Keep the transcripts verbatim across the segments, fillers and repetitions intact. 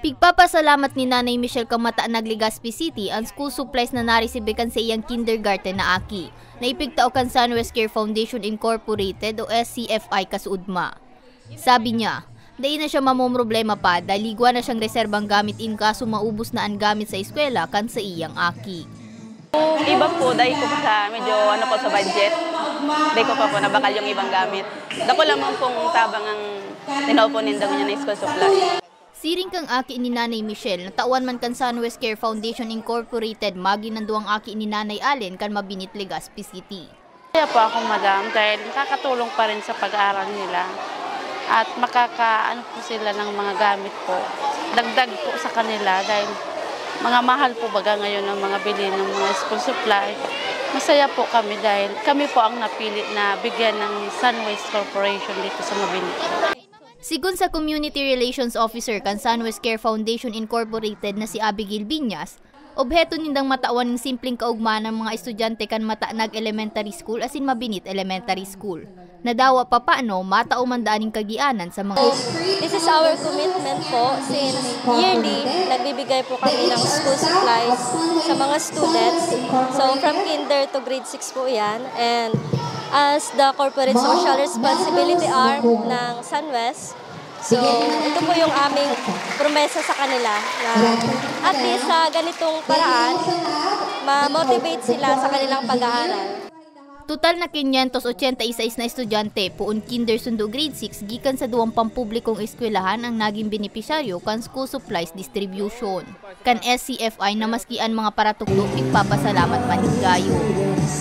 Pigpapasalamat ni Nanay Michelle kan Matanag, Legazpi City, an school supplies na naresibi kan saiyang kindergarten na aki, na ipigtao kan Sunwest Care Foundation Incorporated o S C F I kasuodma. Sabi niya, dai na siya mamomroblema pa dahil igwa na siyang reserbang gamit in kaso maubos na an gamit sa eskwela kan saiyang aki. Iba po, dai ko pa sa medyo ano po sa budget. Dai ko pa po nabakal yung ibang gamit. Dako lamang pong tabang ang tinao po ninda ngunyan na school supply. Siring kan aki ni Nanay Michelle, natawan man kan Sunwest Care Foundation Incorporated, magin an duwang aki ni Nanay Allen kan Mabinit, Legazpi City. Kaya po ako, madam, dahil nakakatulong pa rin sa pag-aaral nila. At makakaano po sila ng mga gamit po. Dagdag po sa kanila dahil mga mahal po baga ngayon ang mga bilhin ng mga school supply. Masaya po kami dahil kami po ang napili na bigyan ng Sunwest Corporation dito sa Mabini. Sigon sa Community Relations Officer kan Sunwest Care Foundation Incorporated na si Abigail Biñas, obheto nindang matawan nin simpleng kaugma ng mga estudyante kan Matanag Elementary School asin Mabinit Elementary School, na dawa papano matao man daan nin kagianan sa mga. This is our commitment po since yearly nagbibigay po kami ng school supplies sa mga students. So from kinder to grade six po yan. And as the corporate social responsibility arm ng Sunwest, so ito po yung aming promesa sa kanila na at least sa ganitong paraan, ma-motivate sila sa kanilang pag-aaral. Total na quinientos ochenta y seis na estudyante, poon kinder sundo grade six, gikan sa duwang pampublikong eskwelahan ang naging benepisyaryo kan school supplies distribution kan S C F I na maski an mga paratukdo pigpapasalamat man hinggayo.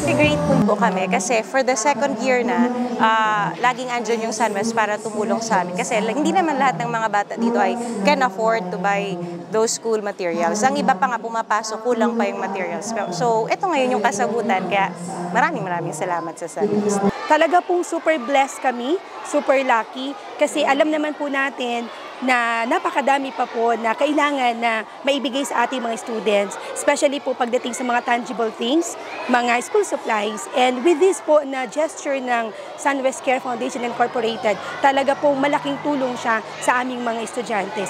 Grateful po kami kasi for the second year na, ah, laging andyan yung Sunwest para tumulong sa amin. Kasi la- hindi naman lahat ng mga bata dito ay can afford to buy those school materials. Ang iba pa nga pumapasok, kulang pa yung materials. So, ito ngayon yung kasagutan. Kaya maraming maraming salamat sa Sunwest. Talaga pong super blessed kami, super lucky, kasi alam naman po natin na napakadami pa po na kailangan na maibigay sa ating mga students, especially po pagdating sa mga tangible things, mga school supplies. And with this po na gesture ng Sunwest Care Foundation Incorporated, talaga pong malaking tulong siya sa aming mga estudyante.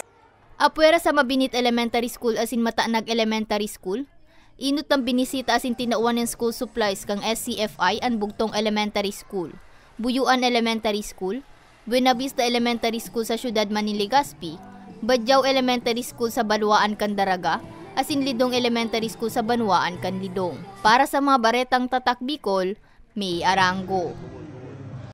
Apwera sa Mabinit Elementary School asin Matanag Elementary School, inot nang binisita asin tinawan nin school supplies kan S C F I an Bugtong Elementary School, Buyuan Elementary School, Buenavista Elementary School sa siyudad man nin Legazpi, Badiao Elementary School sa banwaan kan Daraga, asin Lidong Elementary School sa banwaan kan Lidong. Para sa mga baretang Tatak Bicol, May Arango.